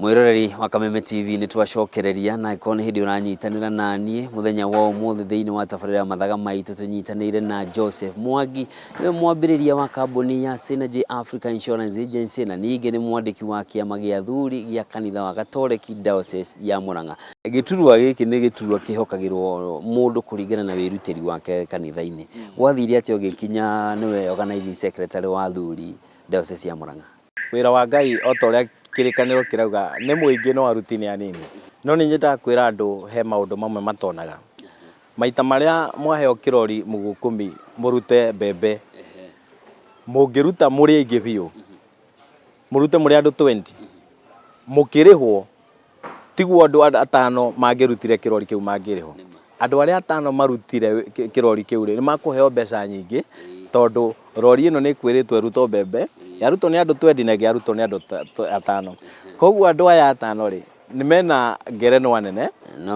Mwiroreri wa Kameme TV, nĩ twacokereria na ĩkorwo nĩ hĩndĩ ũranyitanĩra naniĩ mũthenya wa ũmũthĩ thĩinĩ wa tabarĩra ya Mathaga Maitũ, tũnyitanĩire na Joseph Mwangi, nĩwe mwambĩrĩria wa kambuni ya Synergy Africa Insurance Agency na ningĩ nĩ mwandĩki wa kĩama gĩa athuri gĩa kanitha wa Gatoreki Diocese ya Murang'a. Gĩturwa gĩkĩ nĩ gĩturwa kĩhokagĩrwo mũndũ kũringana na wĩrutĩri wake kanitha-inĩ. Gwathire atĩa ũgĩkinya nĩwe organizing secretary wa athuri Diocese ya Murang'a? Wĩra wa Ngai o ta ũrĩa kĩrĩkanĩro kĩrauga nĩ mũingĩ no aruti nĩ anini. No nĩ nyendaga kwĩra andũ he maũndũ mamwe matonaga. Maita marĩa mwaheo kĩrori mũgũkũmi mũrute mbembe, mũngĩruta mũrĩ aingĩ biũ, mũrute mũrĩ andũ 20, mũkĩrĩhwo tiguo andũ atano mangĩrutire kĩrori kĩu mangĩrĩhwo. Andũ arĩa atano marutire kĩrori kĩu rĩ, nĩ makũheo mbeca nyingĩ tondũ rori ĩno nĩ ĩkwĩrĩtwo ĩrutwo mbembe, yarutwo nĩ andũ twendi na ĩngĩ yarutwo nĩ andũ atano. Koguo andũ aya atano rĩ, nĩ mena ngerenwa nene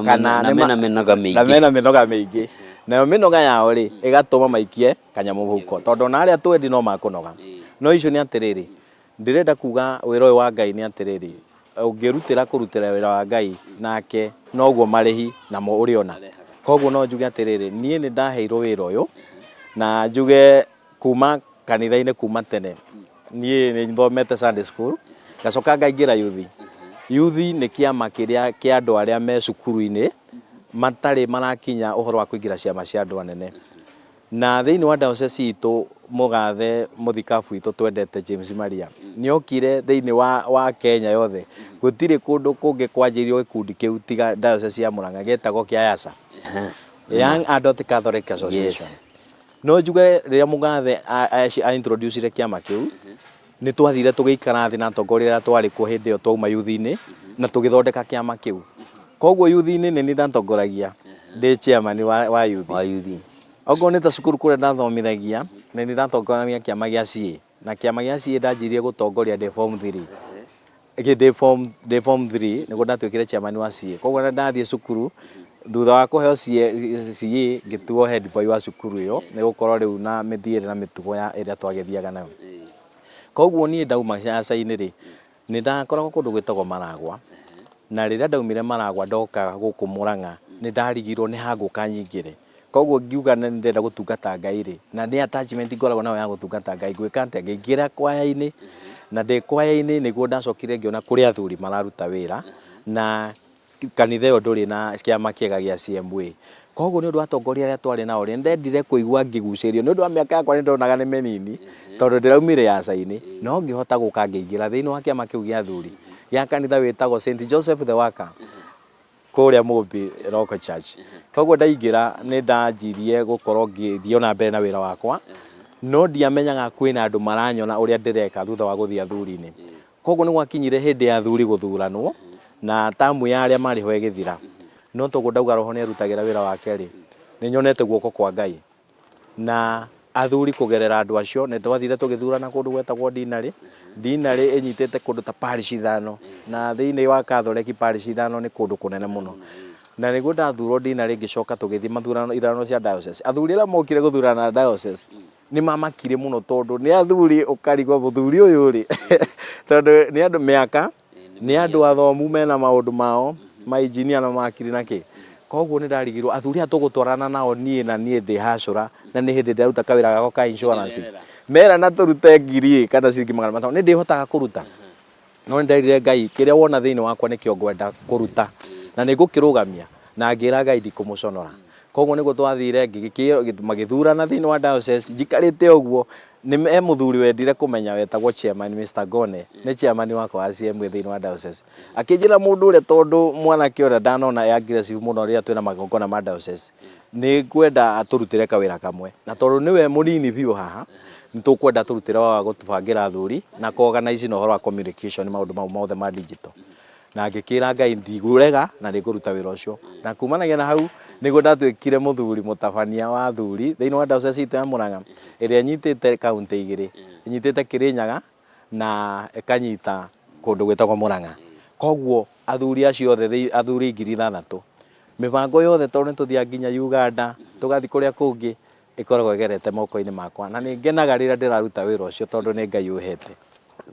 kana na mena mĩnoga mĩingĩ. Na mena mĩnoga mĩingĩ. Nayo mĩnoga yao rĩ, ĩgatũma maikie kanyamũ mũhuko tondũ ona arĩa twendi no makũnoga. No issue nĩ atĩrĩrĩ, ndĩrenda kuga wĩra ũyũ wa Ngai nĩ atĩrĩrĩ, ũngĩrutĩra kũrutĩra wĩra wa Ngai nake noguo marĩhi namo ũrĩona. Koguo no njuge atĩrĩrĩ, niĩ nĩ ndaheirwo wĩra ũyũ na njuge kuma kanitha-inĩ kuma tene, niĩ nĩ thomete Sunday school, ngacoka ngaingĩra yuthi. Yuthi nĩ kĩama kĩrĩa kĩa andũ arĩa me cukuru-inĩ matarĩ marakinya ũhoro wa kũingĩra ciama cia andũ anene. Na thĩinĩ wa diocese itũ mũgathe mũthikabu witũ twendete James Maria nĩ okire thĩinĩ wa Kenya yothe, gũtirĩ kũndũ kũngĩ kwanjĩrĩirio gĩkundi kĩu tiga diocese ya Murang'a, gĩetagwo kĩa YASA, Young Adult Catholic Association. No njuge rĩrĩa mũgathe a introduce kĩama kĩu, nĩ twathire tũgĩikara thĩ na atongoria arĩa twarĩ kuo hĩndĩ ĩyo twauma yuthi-inĩ na tũgĩthondeka kĩama kĩu. Koguo yuthi-inĩ nĩ niĩ ndatongoragia ndĩ chairman wa yuthi. Wa yuthi. Okorwo nĩ ta cukuru kũrĩa ndathomithagia, nĩ niĩ ndatongoragia kĩama gĩa CA. Na kĩama gĩa CA ndanjirie gũtongoria ndĩ form 3. Ndĩ form 3 nĩguo ndatuĩkire chairman wa CA. Koguo ona ndathiĩ cukuru, thutha wa kũheo CA, ngĩtuo head boy wa cukuru ĩyo, nĩ gũkorwo rĩu na mĩthiĩre na mĩtugo ya ĩrĩa twagĩthiaga nayo. Koguo niĩ ndauma Yasa-inĩ rĩ, nĩ ndakoragwo kũndũ gwĩtagwo Maragwa, na rĩrĩa ndaumire Maragwa ndoka gũkũ Mũrang'a, nĩ ndarigirwo nĩ ha ngũka nyingĩre. Koguo ngiuga nĩ ndĩrenda gũtungata Ngai rĩ, na nĩ attachment ngoragwo nayo ya gũtungata Ngai, ngwĩka atĩa? Ngĩingĩra kwaya-inĩ, na ndĩ kwaya-inĩ nĩguo ndacokire ngĩona kũrĩ athuri mararuta wĩra, na kanitha ĩyo ndũrĩ na kĩama kĩega gĩa CMA. Koguo nĩ ũndũ wa atongoria arĩa twarĩ nao rĩ, nĩ ndendire kũigua ngĩgucĩrĩrio nĩ ũndũ wa mĩaka yakwa nĩ ndonaga nĩ mĩnini, tondũ ndĩraumire Yasa-inĩ, no ngĩhota gũka ngĩingĩra thĩinĩ wa kĩama kĩu gĩa athuri gĩa kanitha wĩtagwo St Joseph the Worker kũrĩa Mũmbi Local Church. Koguo ndaingĩra nĩ ndanjirie gũkorwo ngĩthiĩ ona mbere na wĩra wakwa, no ndiamenyaga kwĩna andũ maranyona ũrĩa ndĩreka thutha wa gũthiĩ athuri-inĩ. Koguo nĩ gwakinyire hĩndĩ ya athuri gũthuranwo na tamu ya arĩa marĩ ho ĩgĩthira. No toguo ndauga Roho nĩ arutagĩra wĩra wake rĩ, nĩ nyonete guoko kwa Ngai na athuri kũgerera andũ acio. Nĩ twathire tũgĩthurana kũndũ gwetagwo Dinarĩ. Dinarĩ ĩnyitĩte kũndũ ta parish ithano, na thĩinĩ wa Katholeki parish ithano nĩ kũndũ kũnene mũno. Na nĩguo ndathurwo Dinarĩ ngĩcoka tũgĩthiĩ mathurano ithurano cia diocese. Athuri arĩa mokire gũthurana diocese nĩ mamakire mũno tondũ nĩ athuri ũkarigwo mũthuri ũyũ rĩ, tondũ nĩ andũ mĩaka, nĩ andũ athomu mena maũndũ mao ma engineer na makiri na kĩ. Koguo nĩ ndarigirwo athuri aya tũgũtwarana nao niĩ na niĩ ndĩ hacũra na nĩ hĩndĩ ndĩraruta kawĩra gakwa ka insurance. Merana tũrute ngiri ĩ kana ciringi 500 nĩ ndĩhotaga kũruta. No nĩ nderire Ngai kĩrĩa wona thĩinĩ wakwa nĩkĩo ngwenda kũruta na nĩ ngũkĩrũgamia, na ngĩra Ngai ndikũmũconora. Koguo nĩguo twathire magĩthurana thĩinĩ wa diocese njikarĩte ũguo, nĩ he mũthuri wendire kũmenya wetagwo chairman Mr. Ngone, nĩ chairman wakwa wa CMA thĩinĩ wa diocese. Akĩnjĩra mũndũ ũrĩa tondũ mwanake ũrĩa ndanona e aggressive mũno rĩrĩa twĩna magongona ma diocese, nĩ ngwenda atũrutĩre kawĩra kamwe. Na tondũ nĩwe mũnini biũ haha, nĩ tũkwenda atũrutĩre wa gũtũbangĩra athuri na kũ organize na ũhoro wa communication maũndũ mau mothe ma digital. Na ngĩkĩra Ngai ndigũrega na nĩ ngũruta wĩra ũcio. Na kumanagia na hau nĩguo ndatuĩkire mũthuri mũtabania wa athuri thĩinĩ wa diocese itũ ya Murang'a ĩrĩa ĩnyitĩte kaũntĩ igĩrĩ, ĩnyitĩte Kĩrĩnyaga na ĩkanyita kũndũ gwĩtagwo Murang'a. Koguo athuri acio othe, athuri 6,000, mĩbango yothe tondũ nĩ tũthiaga nginya Uganda, tũgathiĩ kũrĩa kũngĩ, ĩkoragwo ĩgerete moko-inĩ makwa. Na nĩ ngenaga rĩrĩa ndĩraruta wĩra ũcio tondũ nĩ Ngai ũhete.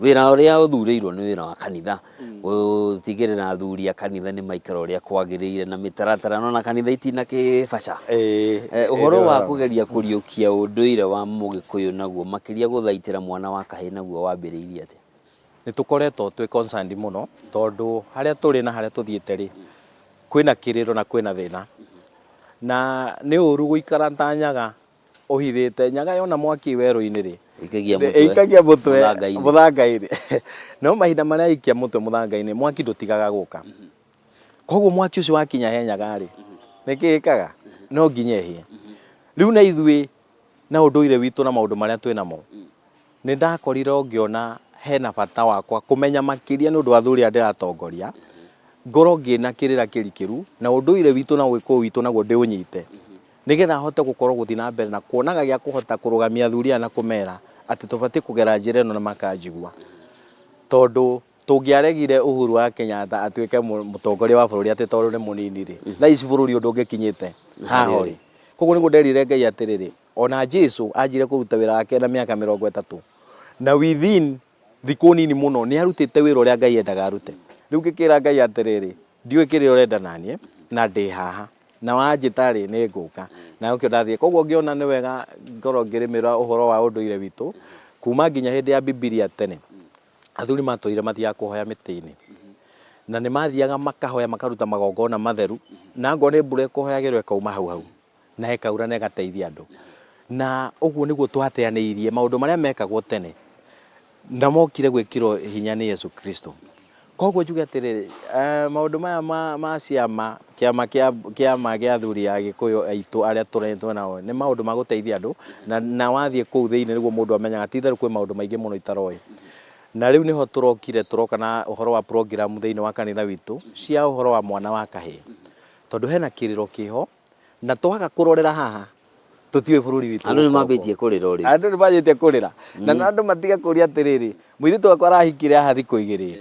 Wĩra ũrĩa ũthurĩirwo nĩ wĩra wa kanitha, gũtigĩrĩra athuri a kanitha nĩ maikara ũrĩa kwagĩrĩire na mĩtaratara, no na kanitha itina kĩbaca. Ũhoro wa kũgeria kũriũkia ũndũire wa Mũgĩkũyũ naguo makĩria gũthaitĩra mwana wa kahĩĩ naguo wambĩrĩirie atĩa? Nĩ tũkoretwo twĩ concerned mũno tondũ harĩa tũrĩ na harĩa tũthiĩte rĩ, kwĩna kĩrĩro na kwĩna thĩna. Na nĩ ũru gũikara ta nyaga ũhithĩte. Nyaga yona mwaki werũ-inĩ rĩ, Ĩkagia mũtwe ĩikagia mũtwe mũthanga-inĩ. Mũthanga-inĩ. No mahinda marĩa aikia mũtwe mũthanga-inĩ, mwaki ndũtigaga gũka. Koguo mwaki ũcio wakinya he nyaga rĩ, nĩkĩ ĩkaga? No nginya ĩhĩe. Rĩu na ithuĩ na ũndũire witũ na maũndũ marĩa twĩ namo, nĩ ndakorire ngĩona hena bata wakwa kũmenya makĩria nĩ ũndũ wa athuri arĩa ndĩratongoria, ngorwo ngĩna kĩrĩra kĩrikĩru na ũndũire witũ na ũgĩkũyũ witũ naguo ndĩũnyite, nĩgetha hote gũkorwo gũthiĩ na mbere na kuonaga gĩa kũhota kũrũgamia athuri aya na kũmera atĩ tũbatiĩ kũgera njĩra ĩno na makanjigua. Tondũ tũngĩaregire Uhuru wa Kenyatta atuĩke mũtongoria wa bũrũri atĩ tondũ nĩ mũnini rĩ, thaa ici bũrũri ũyũ ndũngĩkinyĩte haha ũrĩ. Koguo nĩguo nderire Ngai atĩrĩrĩ, ona Jesu anjire kũruta wĩra wake na mĩaka 30, na within thikũ nini mũno nĩ arutĩte wĩra ũrĩa Ngai endaga arute. Rĩu ngĩkĩra Ngai atĩrĩrĩ, ndiũĩ kĩrĩa ũrenda naniĩ na ndĩ haha, na wanjĩta rĩ, nĩ ngũka. Na nĩkĩo ndathiĩ. Koguo ngĩona nĩ wega ngorwo ngĩrĩmĩra ũhoro wa ũndũire witũ kuma nginya hĩndĩ ya Bibilia tene. Athuri matũire mathiaga kũhoya mĩtĩ-inĩ, na nĩ mathiaga makahoya makaruta magongona matheru, na angorwo nĩ mbura ĩkũhoyagĩrwo ĩkauma hau hau, na ĩkaura na ĩgateithia andũ. Na ũguo nĩguo twateanĩirie maũndũ marĩa mekagwo tene na mokire gwĩkĩrwo hinya nĩ Yesu Kristo. Koguo njuge atĩrĩrĩ, maũndũ maya ma ciama, kĩama kĩa kĩama gĩa athuri a Gĩkũyũ aitũ arĩa tũretwo nao nĩ maũndũ ma gũteithia andũ, na wathiĩ kũu thĩinĩ nĩguo mũndũ amenyaga ti itherũ kwĩ maũndũ maingĩ mũno itaroĩ. Na rĩu nĩho tũrokire tũroka na ũhoro wa program thĩinĩ wa kanitha witũ cia ũhoro wa mwana wa kahĩĩ. Tondũ hena kĩrĩro kĩho na twaga kũrorera haha tũtiũĩ bũrũri witũ Andũ nĩ ũgũkorwo mambĩtie kũrĩra o rĩu. Andũ nĩ manjĩtie kũrĩra na andũ matige kũria atĩrĩrĩ, mũirĩtu wakwa arahikire haha thikũ 2,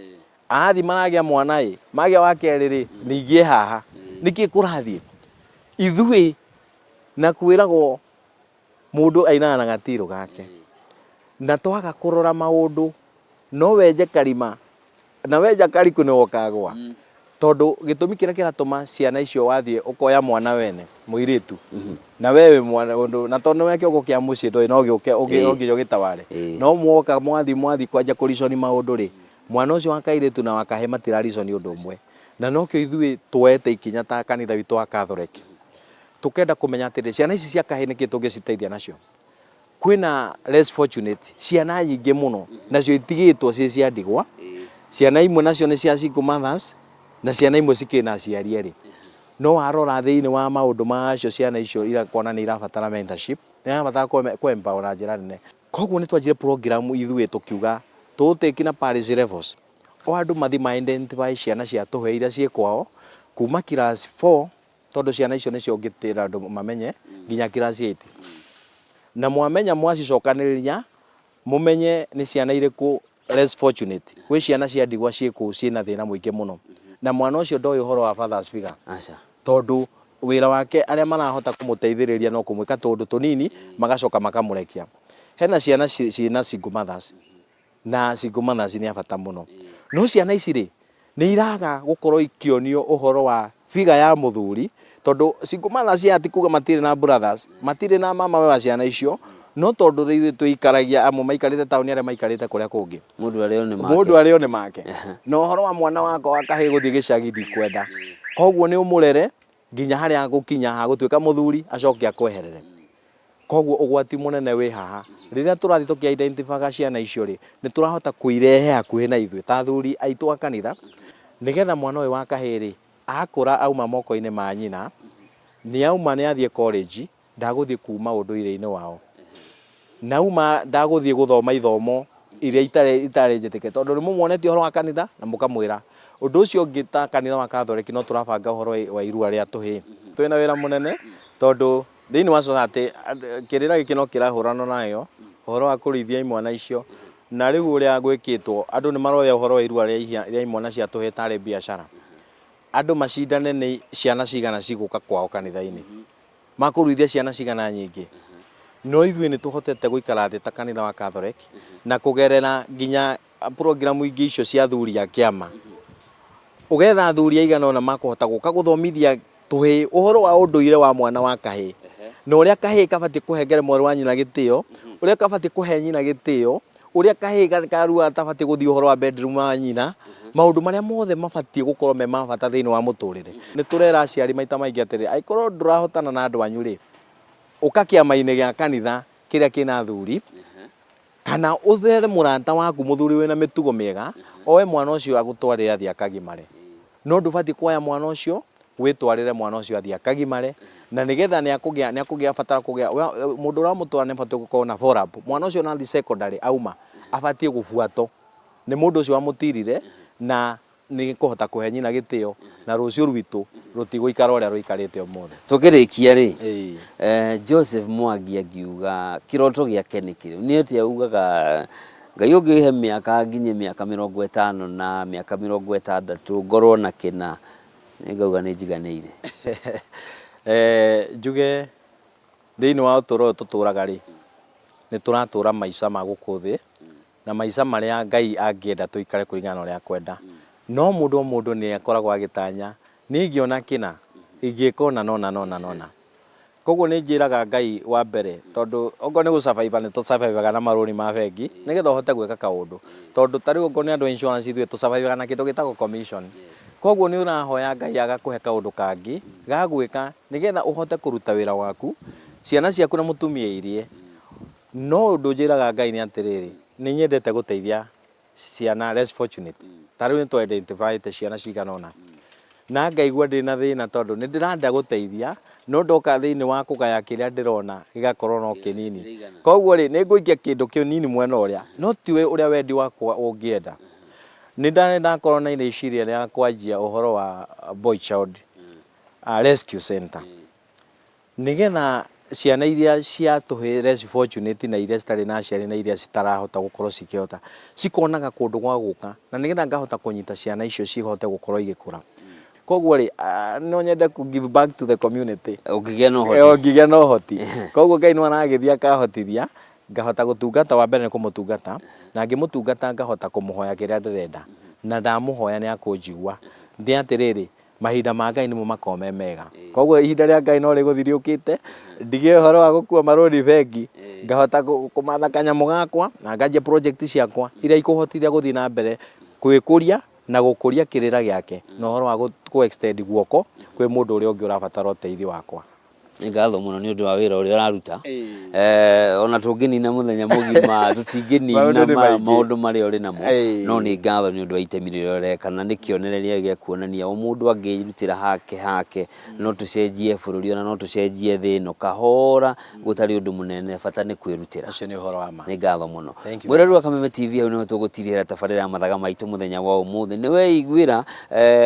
athiĩ maragĩa mwana ĩ, magĩa wa kerĩ rĩ, ningĩ e haha, nĩkĩ kũrathiĩ? Ithuĩ na kwĩragwo mũndũ ainaga na gatirũ gake, na twaga kũrora maũndũ no wenje karima na wenja kariku nĩwe ũkagwa. Tondũ gĩtũmi kĩrĩa kĩratũma ciana icio wathiĩ ũkoya mwana wene mũirĩtu, na we wĩ mwana ũndũ, na tondũ nĩwe kĩongo kĩa mũciĩ ndũĩ no gĩũke no nginya ũgĩtaware. No mwoka mwathiĩ mwathiĩ kwanja kũriconi maũndũ rĩ, mwana ũcio wa kairĩtu na wa kahĩĩ matirariconi ũndũ ũmwe. Na nokĩo ithuĩ tuoete ikinya ta kanitha witũ wa Catholic, tũkenda kũmenya atĩrĩrĩ, ciana ici cia kahĩĩ nĩkĩ tũngĩciteithia nacio. Kwĩna less fortunate ciana nyingĩ mũno nacio itigĩtwo ciĩ cia ndigwa, ciana imwe nacio nĩ cia single mothers, na ciana imwe cikĩrĩ na aciari erĩ. No warora thĩinĩ wa maũndũ macio ciana icio irakorwo nĩ irabatara mentorship, nĩ irabatara kũ empower na njĩra nene. Koguo nĩ twanjire program ithuĩ tũkiuga tũũtĩki na parish levels, o andũ mathiĩ ma identify ciana cia tũhĩĩ iria ciĩ kwao kuma class 4, tondũ ciana icio nĩcio ũngĩtĩra andũ mamenye nginya class 8. Na mwamenya mwacicokanĩrĩria mũmenye nĩ ciana irĩkũ less fortunate. Gwĩ ciana cia ndigwa ciĩ kũu ciĩna thĩna mũingĩ mũno, na mwana ũcio ndoĩ ũhoro wa father's figure. Aca. Tondũ wĩra wake arĩa marahota kũmũteithĩrĩria no kũmwĩka tũũndũ tũnini magacoka makamũrekia. Hena ciana ciĩna single mothers, na single mothers nĩ a bata mũno. No ciana ici rĩ, nĩ iraga gũkorwo ikĩonio ũhoro wa figure ya mũthuri, tondũ single mothers aya ti kuga matirĩ na brothers, matirĩ na mama we wa ciana icio, no tondũ rĩu tũikaragia amwe maikarĩte taũni arĩa maikarĩte kũrĩa kũngĩ. Mũndũ arĩo nĩ make. Mũndũ arĩo nĩ make. Na ũhoro wa mwana wakwa wa kahĩĩ gũthiĩ gĩcagi ndikwenda. Koguo nĩ ũmũrere nginya harĩa agũkinya ha gũtuĩka mũthuri acoke akweherere. Koguo ũgwati mũnene wĩ haha, rĩrĩa tũrathiĩ tũkĩ identify ciana icio rĩ, nĩ tũrahota kũirehe hakuhĩ na ithuĩ ta athuri aitũ a kanitha, nĩgetha mwana ũyũ wa kahĩĩ rĩ, akũra auma moko-inĩ ma nyina, nĩ auma nĩ athiĩ college, ndagũthiĩ kuma ũndũire-inĩ wao. Na auma ndagũthiĩ gũthoma ithomo iria itarĩ njĩtĩkĩrie, tondũ nĩ mũmuonetie ũhoro wa kanitha na mũkamwĩra. Ũndũ ũcio ũngĩ ta kanitha wa Catholic no tũrabanga ũhoro wa irua rĩa tũhĩĩ. Twĩna wĩra mũnene tondũ thĩinĩ wa society kĩrĩra gĩkĩ no kĩrahũranwo nayo, ũhoro wa kũrũithia imwana icio. Na rĩu ũrĩa gwĩkĩtwo, andũ nĩ maroya ũhoro wa irua rĩa imwana cia tũhĩĩ tarĩ biacara. Andũ macindane nĩ ciana cigana cigũka kwao kanitha-inĩ. Makũruithia ciana cigana nyingĩ. No ithuĩ nĩ tũhotete gũikara thĩ ta kanitha wa Catholic na kũgerera nginya program ingĩ icio cia athuri a kĩama, ũgetha athuri aigana ũna makũhota gũka gũthomithia tũhĩĩ ũhoro wa ũndũire wa mwana wa kahĩĩ na ũrĩa kahĩĩ kabatiĩ kũhengere mwarĩ wa nyina gĩtĩo, ũrĩa kabatiĩ kũhe nyina gĩtĩo, ũrĩa kahĩĩ karua gatabatiĩ gũthiĩ ũhoro wa bedroom wa nyina, maũndũ marĩa mothe mabatiĩ gũkorwo me ma bata thĩinĩ wa mũtũrĩre. Nĩ tũrera aciari maita maingĩ atĩrĩrĩ, angĩkorwo ndũrahotana na andũ anyu rĩ, ũka kĩama-inĩ gĩa kanitha kĩrĩa kĩna athuri, kana ũthere mũrata waku mũthuri wĩna mĩtugo mĩega, oe mwana ũcio agũtwarĩre athiĩ akagimare. No ndũbatiĩ kuoya mwana ũcio wĩtwarĩre mwana ũcio athiĩ akagimare, na nĩgetha nĩakũgĩa nĩakũgĩa batara kũgĩa mũndũ ũrĩa wamũtwara nĩabatiĩ gũkorwo na follow up. Mwana ũcio ona athiĩ secondary auma, abatiĩ gũbuatwo nĩ mũndũ ũcio wamũtirire na nĩ kũhota kũhe nyina gĩtĩo na rũciũ rwitũ rũtigũikara ũrĩa rũikarĩte ũmũthĩ. Tũkĩrĩkia rĩ, Joseph Mwangi angiuga kĩroto gĩake nĩ kĩrĩkũ? Nĩ atĩa ugaga Ngai ũngĩhe mĩaka nginye mĩaka 50 na mĩaka 60 ngorwo na kĩna, nĩ ngauga nĩ njiganĩire. Njuge thĩinĩ wa ũtũũro ũyũ tũtũraga rĩ, nĩ tũratũra maica ma gũkũ thĩ na maica marĩa Ngai angĩenda tũikare kũringana na ũrĩa akwenda. No mũndũ o mũndũ nĩ akoragwo agĩtanya niĩ ingĩona kĩna, ingĩka ũna na ũna na ũna na ũna. Koguo nĩ njĩraga Ngai wa mbere tondũ okorwo nĩ gũ survive nĩ tũ survive ga na marũni ma bengi nĩgetha ũhote gwĩka kaũndũ. Tondũ ta rĩu okorwo nĩ andũ a insurance ithuĩ tũ survive ga na kĩndũ gĩtagwo commission. Koguo nĩ ũrahoya Ngai agakũhe kaũndũ kangĩ ga gwĩka nĩgetha ũhote kũruta wĩra waku, ciana ciaku na mũtumia irie. No ũndũ njĩraga Ngai nĩ atĩrĩrĩ, nĩ nyendete gũteithia ciana less fortunate. Ta rĩu nĩ tũ identify ĩte ciana cigana ũna. Na ngaigua ndĩna thĩna tondũ nĩ ndĩrenda gũteithia, no ndoka thĩinĩ wa kũgaya kĩrĩa ndĩrona gĩgakorwo no kĩnini. Koguo rĩ, nĩ ngũikia kĩndũ kĩnini mwena ũrĩa, no ti ũrĩa wendi wakwa ũngĩenda. Nĩ ndarĩ ndakorwo na rĩciria rĩa kwanjia ũhoro wa boy child rescue center. Nĩgetha ciana iria cia tũhĩĩ less fortunate na iria citarĩ na aciari na iria citarahota gũkorwo cikĩhota, cikonaga kũndũ gwa gũka na nĩgetha ngahota kũnyita ciana icio cihote gũkorwo igĩkũra. Koguo rĩ, no nyende kũ give back to the community. Ũngĩgĩa na ũhoti. Ũngĩgĩa na ũhoti. Koguo Ngai no aragĩthiĩ akahotithia, ngahota gũtungata, wa mbere nĩ kũmũtungata, na ngĩmũtungata ngahota kũmũhoya kĩrĩa ndĩrenda, na ndamũhoya nĩ akũnjigua. Nĩ atĩrĩrĩ, mahinda ma Ngai nĩmo makoragwo me mega. Koguo ihinda rĩa Ngai no rĩgũthiĩ rĩũkĩte, ndige ũhoro wa gũkua marũni bengi, ngahota kũmatha kanyamũ gakwa na nganjia project ciakwa iria ikũhotithia gũthiĩ na mbere gwĩkũria na gũkũria kĩrĩra gĩake na ũhoro wa kũ extend guoko kwĩ mũndũ ũrĩa ũngĩ ũrabatara ũteithio wakwa. Nĩ ngatho mũno nĩ ũndũ wa wĩra ũrĩa ũraruta. Ona tũngĩnina mũthenya mũgima tũtingĩnina Maũndũ nĩ maingĩ. Maũndũ marĩa ũrĩ namo. No nĩ ngatho nĩ ũndũ wa itemi rĩrĩa ũreka na nĩ kĩonereria gĩa kuonania o mũndũ angĩrutĩra hake hake no tũcenjie bũrũri ona no tũcenjie thĩ ĩno kahora gũtarĩ ũndũ mũnene, bata nĩ kwĩrutĩra. Ũcio nĩ ũhoro wa ma. Nĩ ngatho mũno. Thank you. Mwĩrori wa Kameme TV, hau nĩho tũgũtirĩra tabarĩra ya mathaga maitũ mũthenya wa ũmũthĩ. Nĩ weiguĩra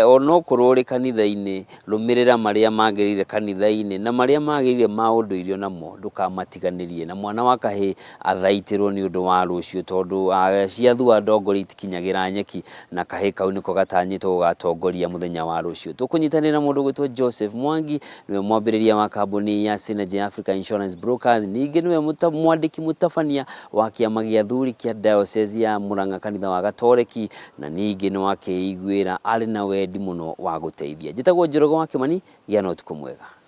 onokorwo ũrĩ kanitha-inĩ, Rũmĩrĩra marĩa magĩrĩire kanitha-inĩ na marĩa magĩrĩire ma ũndũire onamo ndũkamatiganĩrie. Na mwana wa kahĩĩ athaitĩrwo nĩ ũndũ wa rũciũ tondũ ciathua ndongoria itikinyagĩra nyeki na kahĩĩ kau nĩko gatanyĩtwo gũgatongoria mũthenya wa rũciũ. Tũkũnyitanĩra na mũndũ ũgwĩtwo Joseph Mwangi, nĩwe mwambĩrĩria wa kambuni ya Synergy Africa Insurance Brokers, ningĩ nĩwe mwandĩki mũtabania wa kĩama gĩa athuri kĩa Diocese ya Murang'a kanitha wa Gatoreki. Na ningĩ nĩwakĩiguĩra arĩ na wendi mũno wa gũteithia. Njĩtagwo Njoroge wa Kĩmani, gĩa na ũtukũ mwega.